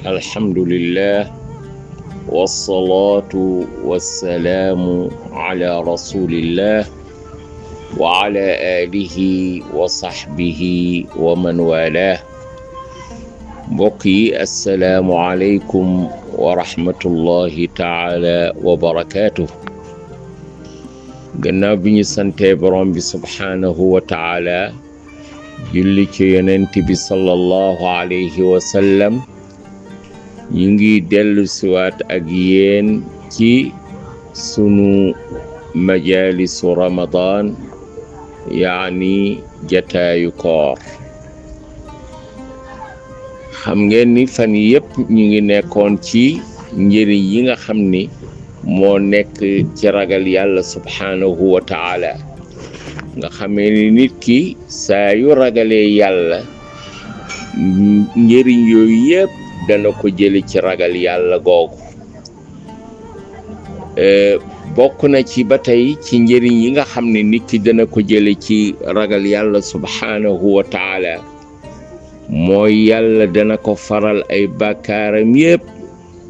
alhamdulillah wassalatu wassalamu ala rasulillah wa ala alihi wa sahbihi wa man walah. mbokk yi assalaamu aleykum wa rahmatullahi taala wa barakaatuh. gannaaw bi ñu santee borom bi subhaanahu wa taala julli ci yonent bi sallallahu alayhi wa sallam, ñu ngi dellu siwaat ak yéen ci sunu majalisu ramadan, yaani jataayu koor. xam ngeen ni fan yépp ñu ngi nekkoon ci njëriñ yi nga xam ni moo nekk ci ragal yàlla subhaanahu wa taala, nga xamee ni nit ki saa yu ragalee yàlla njëriñ yooyu yépp dana ko jële ci ragal yàlla googu. bokk na ci ba tey ci njëriñ yi nga xam ne nit ki dana ko jële ci ragal yàlla subhaanahu wa taala mooy yàlla dana ko faral ay bàkkaaram yépp,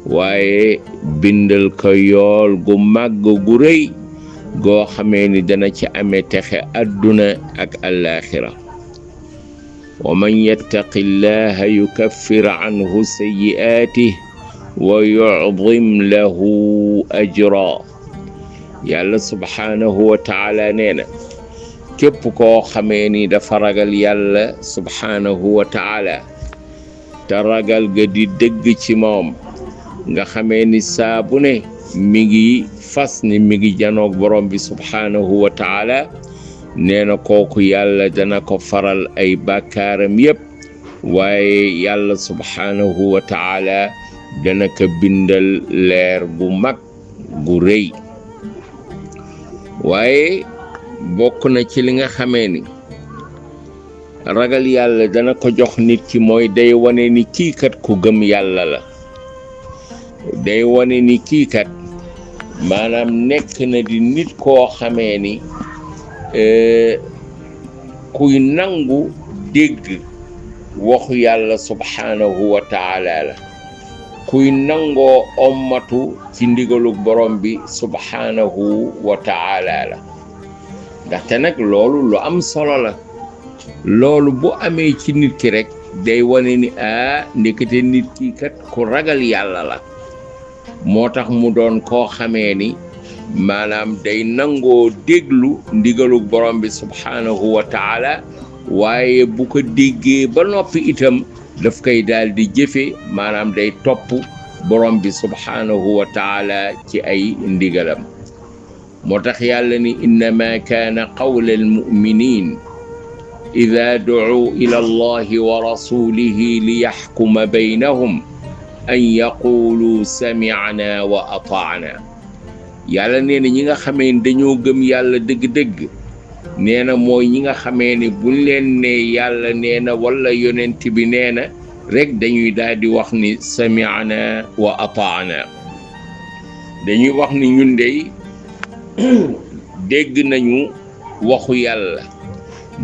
waaye bindal ko yool gu màgg gu rëy goo xamee ni dana ci amee texe adduna ak alaaxira. wa man yattaqi llaha yukaffir anhu sayyi'aatihi wa yu'zim lahu ajra. yàlla subhaanahu wa taala nee na képp koo xamee ni dafa ragal yàlla subhaanahu wa taala te ragal ga di dëgg ci moom, nga xamee ni saa bu ne mi ngi fas ni mi ngi janoog borom bi subhaanahu wa taala, nee na kooku yàlla dana ko faral ay bàkkaaram yépp, waaye yàlla subhaanahu wa taala dana ko bindal leer bu mag gu rëy. waaye bokk na ci li nga xamee ni ragal yàlla dana ko jox nit ki mooy day wane ni kii kat ku gëm yàlla la, day wane ni kii kat maanaam nekk na di nit koo xamee ni kuy nangu dégg waxu yàlla subhaanahu wa taala la, kuy nangoo ommatu ci ndigalu borom bi subhaanahu wa taala la. ndaxte nag loolu lu am solo la, loolu bu amee ci nit ki rek day wane ni ndekete nit ki kat ku ragal yàlla la. moo tax mu doon koo xamee ni maanaam day nangoo déglu ndigalu borom bi subhaanahu wa taala, waaye bu ko déggee ba noppi itam daf koy daal di jëfe, maanaam day topp borom bi subhaanahu wa taala ci ay ndigalam. moo tax yàlla ni innama kaana qawla almuminin ida ducuu ila allahi wa rasulihi liyaxkuma baynahum an yaqulu samicna wa ataana. yàlla nee na ñi nga xamee ni dañoo gëm yàlla dëgg-dëgg, nee na mooy ñi nga xamee ni buñ leen ne yàlla nee na wala yonent bi nee na rek dañuy daal di wax ni samicna wa ataana. dañuy wax ni ñun dey dégg nañu waxu yàlla,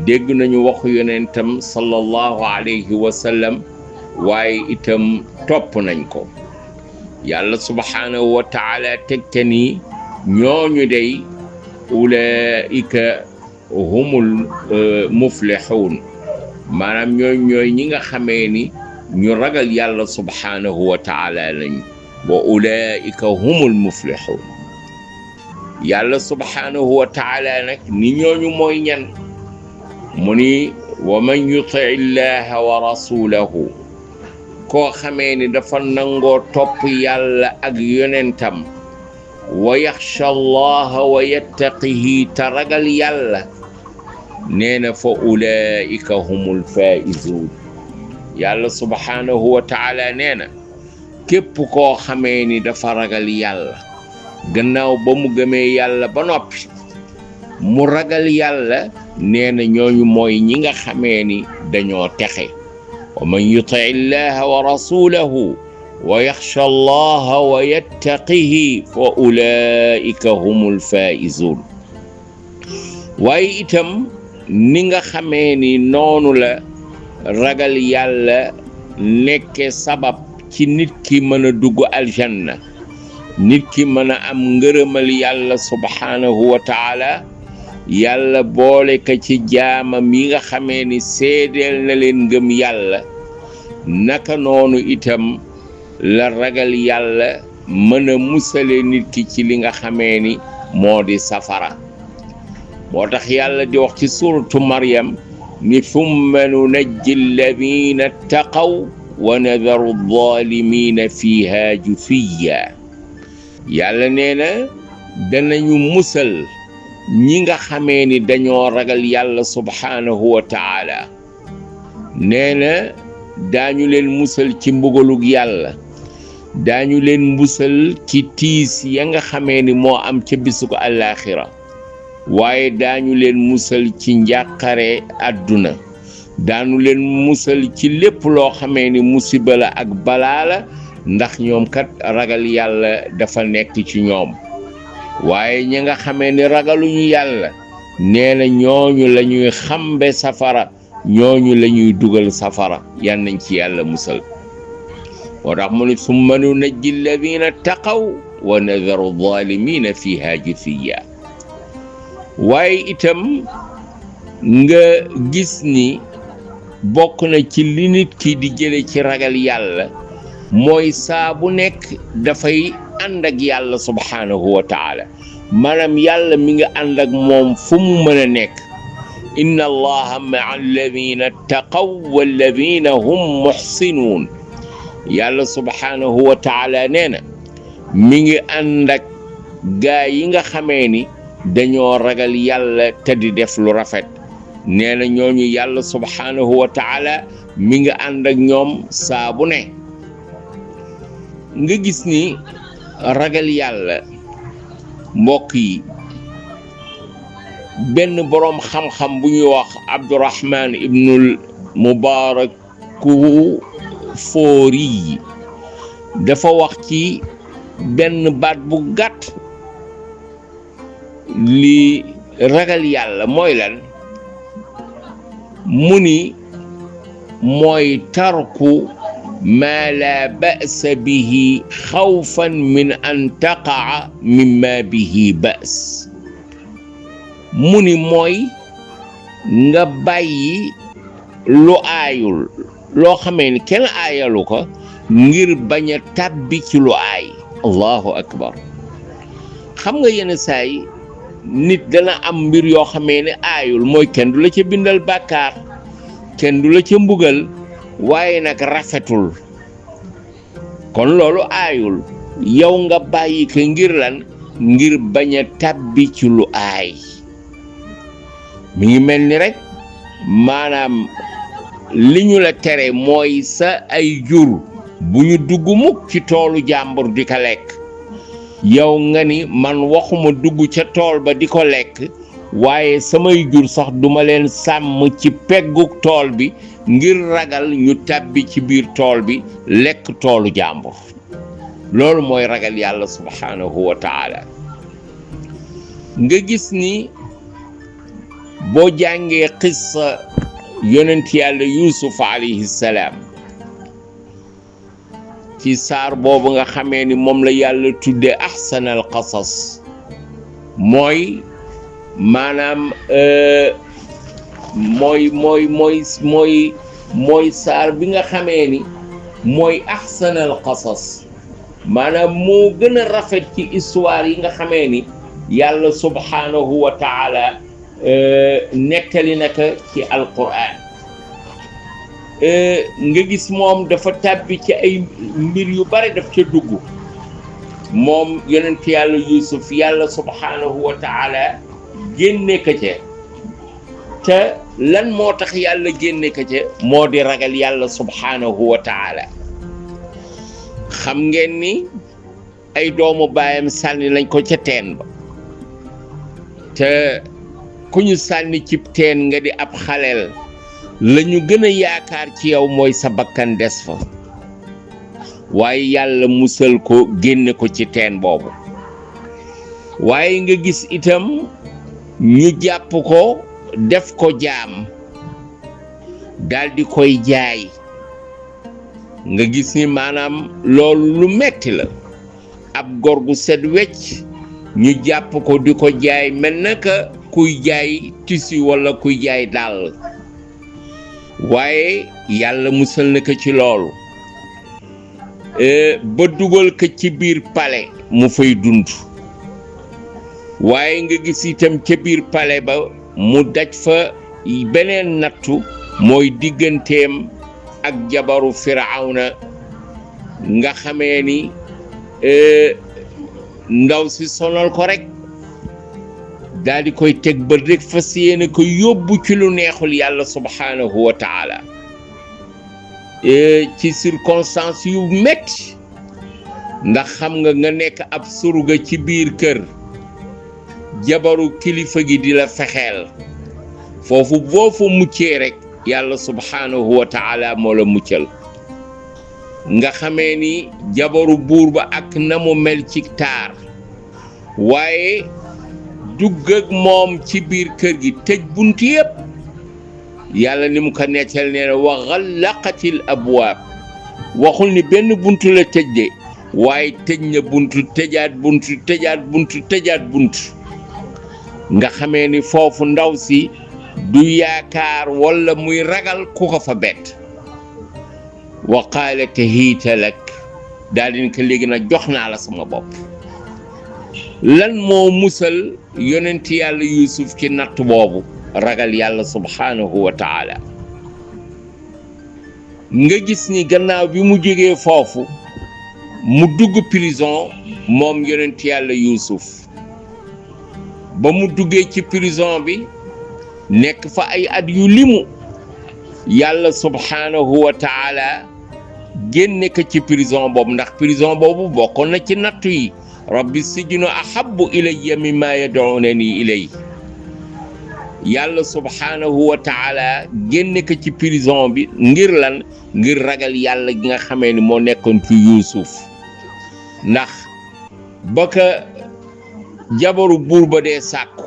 dégg nañu waxu yonentam sallallahu alayhi wa sallam, waaye itam topp nañ ko. yàlla subhaanahu wa taala tegte ni ñooñu dey ulaika humul muflixuun, maanaam ñooy ñi nga xamee ni ñu ragal yàlla subhaanahu wa taala lañu. wa ulaika humul muflixuun. yàlla subhaanahu wa taala nag ni ñooñu mooy ñan? mu ni wa man yuti llaha wa rasulahu, koo xamee ni dafa nangoo topp yàlla ak yonentam, wa yaxsha allaha wa yattaqihi, te ragal yàlla, nee na fa ulaika humul faizuun. yàlla subhaanahu wa taala nee na képp koo xamee ni dafa ragal yàlla, gannaaw ba mu gëmee yàlla ba noppi mu ragal yàlla, nee na ñooñu mooy ñi nga xamee ni dañoo texe. wa man yuti llaha wa rasulahu wa yaxsha allaha wa yattaqihi fa ulaika humul faizun. waaye itam ni nga xamee ni noonu la ragal yàlla nekke sabab ci nit ki mën a dugg aljanna nit ki mën a am ngërëmal yàlla subhaanahu wa taala yàlla boole ka ci jaamam yi nga xamee ni seedeel na leen ngëm yàlla naka noonu itam la ragal yàlla mën a musale nit ki ci li nga xamee ni moo di safara moo tax yàlla di wax ci suuratu Maryam ni thumma nunajji alladina ttaqaw wa nadaru adh-dhalimina fiha jufiyya yàlla nee na danañu musal ñi nga xamee ni dañoo ragal yàlla subhaanahu wa taala nee na daañu leen musal ci mbugalug yàlla daañu leen musal ci tiis ya nga xamee ni moo am ca bisug àllaaxira waaye daañu leen musal ci njàqare àdduna daanu leen musal ci lépp loo xamee ni musiba la ak balaa la ndax ñoom kat ragal yàlla dafa nekk ci ñoom waaye ñi nga xamee ni ragaluñu yàlla nee na ñooñu la ñuy xambe safara ñooñu la ñuy dugal safara yan nañ ci yàlla musal moo tax mu ne summa nunajji alladina taqaw wa nadaru zalimina fiha jithiya waaye itam nga gis ni bokk na ci li nit ki di jële ci ragal yàlla mooy saa bu nekk dafay ànd ak yàlla subhaanahu wa taala maanaam yàlla mi nga ànd ak moom fu mu mën a nekk inna allaha maa alladina taqaw walladina hum muxsinuun yàlla subhaanahu wa taala nee na mi ngi ànd ak gaa yi nga xamee ni dañoo ragal yàlla te di def lu rafet nee na ñooñu yàlla subhaanahu wa taala mi ngi ànd ak ñoom saa bu ne nga gis ni ragal yàlla mbokk yi benn boroom xam-xam bu ñuy wax Abdurahman ibnul Mubaaraku Foori dafa wax ci benn baat bu gàtt li ragal yàlla mooy lan mu ni mooy tarku maa laa ba'sa bihi xawfan min an taqa'a mimma bihi ba's mu ni mooy nga bàyyi lu aayul loo xamee ni kenn aayalu ko ngir bañ a tàbbi ci lu aay allahu akbar xam nga yenn saa yi nit dana am mbir yoo xamee ne aayul mooy kenn du la ca bindal bàkkaar kenn du la ca mbugal waaye nag rafetul kon loolu aayul yow nga bàyyi ko ngir lan ngir bañ a tàbbi ci lu aay mi ngi mel ni rek maanaam li ñu la tere mooy sa ay jur bu ñu dugg mukk ci toolu jàmbur di ko lekk yow nga ni man waxuma dugg ca tool ba di ko lekk waaye samay jur sax duma leen sàmm ci pegguk tool bi ngir ragal ñu tàbbi ci biir tool bi lekk toolu jàmbur loolu mooy ragal yàlla subhaanahu wa taala nga gis ni boo jàngee qissa yonent yàlla Yuusuf alayhi salaam ci saar boobu nga xamee ni moom la yàlla tudde ahsanal qasas mooy maanaam mooy saar bi nga xamee ni mooy ahsanal qasas maanaam moo gën a rafet ci histoire yi nga xamee ni yàlla subhaanahu wa taala nettali naka ci alquran nga gis moom dafa tàbbi ci ay mbir yu bare daf ca dugg moom yonent yàlla Yuusuf yàlla subhaanahu wa taala génne ka ca te lan moo tax yàlla génne ka ca moo di ragal yàlla subhaanahu wa taala xam ngeen ni ay doomu baayam sànni lañ ko ca teen ba te ku ñu sànni cib teen nga di ab xaleel la ñu gën a yaakaar ci yow mooy sa bakkan des fa waaye yàlla musal ko génne ko ci teen boobu waaye nga gis itam ñu jàpp ko def ko jaam daldi koy jaay nga gis ni maanaam loolu lu metti la ab góor gu set wecc ñu jàpp ko di ko jaay mel naka kuy jaay tissu walla kuy jaay dàll waaye yàlla musal na ko ci loolu ba dugal ko ci biir palais mu fay dund waaye nga gis itam ca biir palais ba mu daj fa beneen nattu mooy digganteem ak jabaru firawna nga xamee ni ndaw si sonal ko rek daal di koy teg ba rek fas yéene ko yóbbu ci lu neexul yàlla subhaanahu wa taala ci circonstance yu metti ndax xam nga nekk ab surga ci biir kër jabaru kilifa gi di la fexeel foofu boo fa muccee rek yàlla subhaanahu wa taala moo la muccal nga xamee ni jabaru buur ba ak na mu mel ci taar waaye dugg ak moom ci biir kër gi tëj bunt yépp yàlla ni mu ko nettal nee na wa xallaqatil abwaab waxul ni benn bunt la tëj de waaye tëj na buntu tëjaat buntu tëjaat buntu tëjaat buntu nga xamee ni foofu ndaw si du yaakaar walla muy ragal ku ko fa bett wa qaalat hiita lak daal di ko léegi nag jox naa la sama bopp lan moo musal yonent yàlla Yuusuf ci natt boobu ragal yàlla subhaanahu wa taala nga gis ni gannaaw bi mu jógee foofu mu dugg prison moom yonent yàlla Yuusuf ba mu duggee ci prison bi nekk fa ay at yu limu yàlla subhaanahu wa taala génne ko ci prison boobu ndax prison boobu bokkoon na ci nattu yi rabbi sijnu ahabbu ilayya mimma yad'unani ilay yàlla subhaanahu wa taala génne ko ci prison bi ngir lan ngir ragal yàlla gi nga xamee ni moo nekkoon ci Yuusuf ndax ba ka jabaru buur ba dee sàkku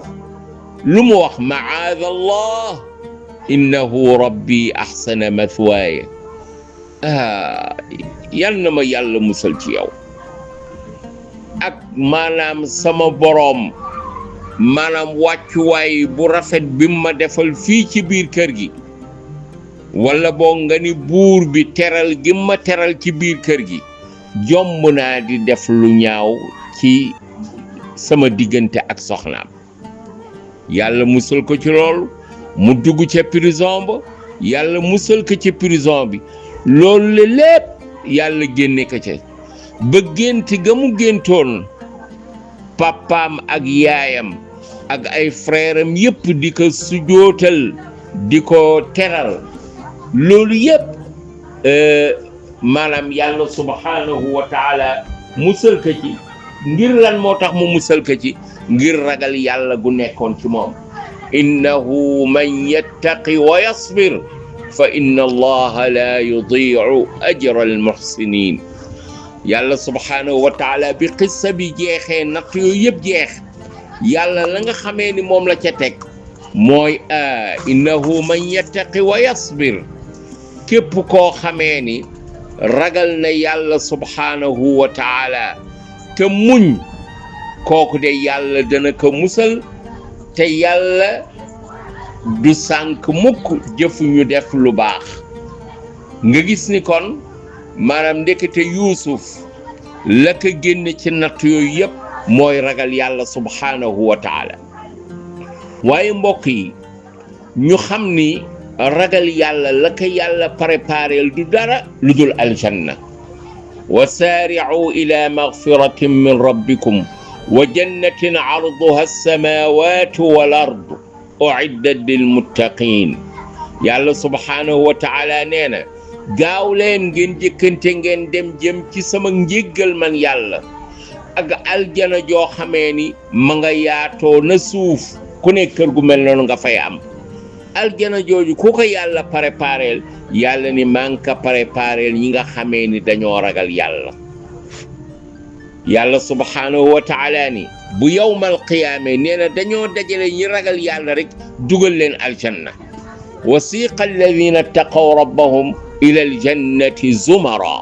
lu mu wax ma'aada allah innahu rabbi ahsana mathwaaya yal na ma yàlla musal ci yow ak maanaam sama boroom maanaam wàccuwaay bu rafet bi ma defal fii ci biir kër gi walla boo nga ni buur bi teral gi ma teral ci biir kër gi jomb naa di def lu ñaaw ci sama diggante ak soxnaam yàlla musal ko ci loolu mu dugg ca prison ba yàlla musal ko ci prison bi loolu le lépp yàlla génne ko ca ba gént ga mu géntoon papaam ak yaayam ak ay frère am yépp di ko sujootal di ko teral loolu yépp maanaam yàlla subhaanahu wa taala musal ko ci ngir lan moo tax mu musal ko ci ngir ragal yàlla gu nekkoon ci moom innahu man yattaqi wa yasbir fa inna allaha la yudii'u ajra almuhsinin yàlla subhaanahu wa taala bi qissa bi jeexee natt yooyu yëpp jeex yàlla la nga xamee ni moom la ca teg mooy innahu man yattaqi wa yasbir képp koo xamee ni ragal na yàlla subhaanahu wa taala te muñ kooku de yàlla dana ko musal te yàlla du sànk mukk jëfu ñu def lu baax nga gis ni kon maanaam ndekete Yuusuf la ko génne ci natt yooyu yëpp mooy ragal yàlla subhaanahu wa taala waaye mbokk yi ñu xam ni ragal yàlla la ko yàlla prépareel du dara lu dul aljanna wa saari'u ila magfiratin min rabbikum wa jannatin arduha as-samawatu wal ardu u'iddat lil muttaqin yàlla subhaanahu wa taala nee na gaaw leen ngeen jëkkante ngeen dem jëm ci sama njéggal man yàlla ak aljana joo xamee ni ma nga yaatoo na suuf ku ne kër gu mel noonu nga fay am aljana jooju ku ko yàlla prépareel yàlla ni maa ngi ko prépareel ñi nga xamee ni dañoo ragal yàlla yàlla subhaanahu wa taala ni bu yawmal qiyaame nee na dañoo dajale ñi ragal yàlla rek dugal leen aljanna wasiqa alladina ttaqaw rabbahum ilal jannati zumara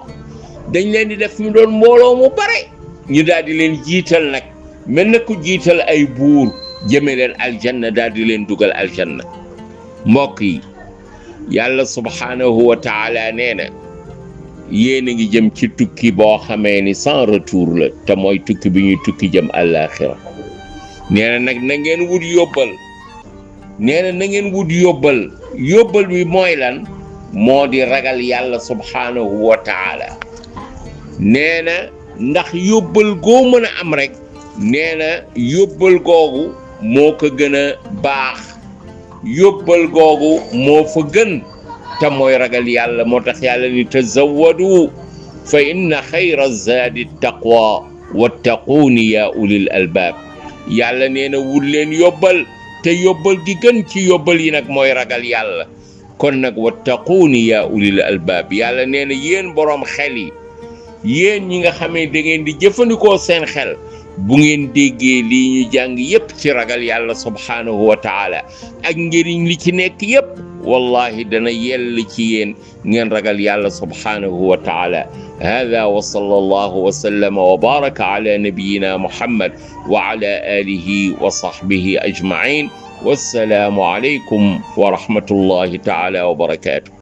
dañ leen di def ñu doon mbooloo mu bare ñu daal di leen jiital nag mel na ku jiital ay buur jëme leen aljanna daal di leen dugal aljanna. mbokk yi yàlla subhaanahu wa taala nee na yéen a ngi jëm ci tukki boo xamee ni sans retour la te mooy tukki bi ñuy tukki jëm àllaaxira. nee na nag na ngeen wut yóbbal yóbbal bi mooy lan moo di ragal yàlla subhaanahu wa taala. nee na ndax yóbbal goo mën a am rek nee na yóbbal googu moo ko gën a baax yóbbal googu moo fa gën te mooy ragal yàlla. moo tax yàlla ni tazawwadu fa inna xayra zaadi taqwa wattaquuni yaa ulil albaab. yàlla nee na wut leen yóbbal te yóbbal gi gën ci yóbbal yi nag mooy ragal yàlla. kon nag wattaquuni yaa ulil albaab. yàlla nee na yéen boroom xel yi yéen ñi nga xamee da ngeen di jëfandikoo seen xel bu ngeen déggee lii ñu jàng yépp ci ragal yàlla subhaanahu wa taala ak njëriñ li ci nekk yépp wallahi dana yell ci yéen ngeen ragal yàlla subhaanahu wa taala. hada wa sallallahu wa sallama wa baraka ala nabiyina muhammad wa ala alihi wa sahbihi ajmain wassalaamu alaykum wa rahmatullahi taala wa barakatuh.